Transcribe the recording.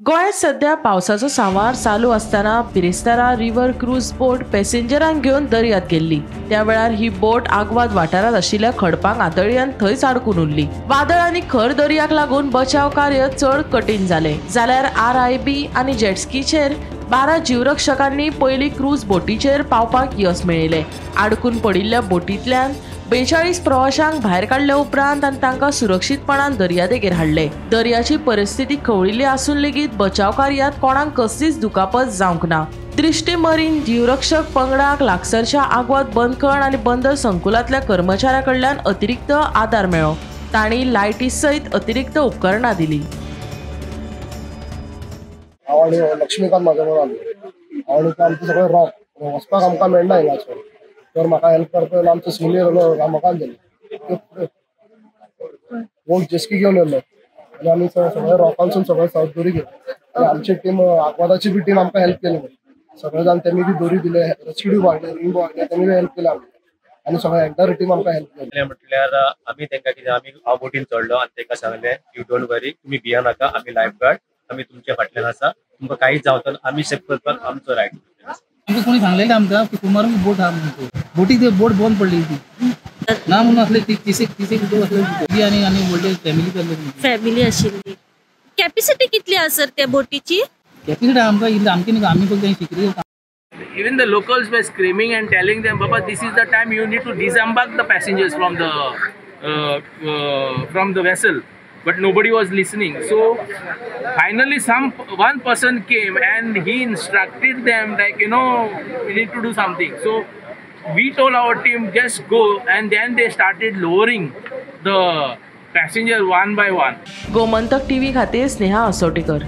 गोंयांत सध्या पावसाचो सांवार चालू आसतना बिरेस्तारा रिव्हर क्रूज बोट पॅसेंजरांक घेवन दर्यांत गेल्ली. त्या वेळार ही बोट आग्वाद वाठारांत आशिल्ल्या खडपांक आदळ्ळी आनी थंयच आडकून उरली. वादळ आनी खर दर्याक लागून बचाव कार्य चड कठीण जालें. जाल्यार RIB आनी जेटस्कीचेर 12 जीवरक्षकांनी पयली क्रूज बोटीचेर पावपाक यश मेळयलें. आडकून पडिल्ल्या बोटींतल्यान 42 प्रवाशांक भायर काडल्या उपरांत आनी तांकां सुरक्षीतपणान दर्यादेगेर हाडले. दर्याची परिस्थिती खवळिल्ली आसून लेगीत बचाव कार्यात कोणाक कसलीच दुखापत जावंक ना. दृश्टी मरीन जीवरक्षक पंगडाक लागसरच्या आग्वाद बंदखण आनी बंदर संकुलांतल्या कर्मचाऱ्यां कडल्यान अतिरिक्त आदार मेळ्ळो. तांणी लायटी सयत अतिरिक्त उपकरणां दिली. हांव आनी लक्ष्मीकांत म्हाजो म्हणून आसलो. हांव आनी आमचो सगळो रॉक वचपाक आमकां मेळना हिंगासर, तर म्हाका हेल्प करपाक आमचो सिनियर रमाकांत जालो. वो जेस्की घेवन येयलो आनी आमी सगळे रॉकांसून सगळे सावथ दोरी घेतली. आनी आमची टीम आग्वादाची बी टीम आमकां हेल्प केली. सगळे जाण तेमी बी दोरी दिले, रेस्क्यू हाडले, रिंग हाडले, तेमी बी हेल्प केले आमकां. आनी सगळे एंटायर टीम आमकां हेल्प केली. म्हटल्यार आमी तांकां कितें, आमी हांव बोटीन चडलो आनी तांकां सांगलें, you don't वरी, तुमी भिया नाका, आमी लायफ गार्ड, आमी तुमच्या फाटल्यान आसा, तुमकां कांयच जावचो ना, आमी सेफ करपाक आमचो रायट. आमकां कोणी सांगलेलें आमकां की कुमारून बोट आहा म्हणून, बोटी ते बोट बंद पडली ती ना म्हणून आसले तिसेक तिसेक आसले आनी आनी व्हडली फॅमिली आसली. फॅमिली आशिल्ली. कॅपॅसिटी कितली आसा सर त्या बोटीची? कॅपॅसिटी आमकां इल्ली आमची न्ही, आमी फक्त शिकली. Even the locals were screaming and telling them, Baba, this is the time you need to disembark the passengers from the vessel. But nobody was listening. So finally one person came and he instructed them, like, you know, we need to do something. So we told our team, just go, and then they started lowering the passenger one by one. Gomantak TV खातीर स्नेहा असोटीकर.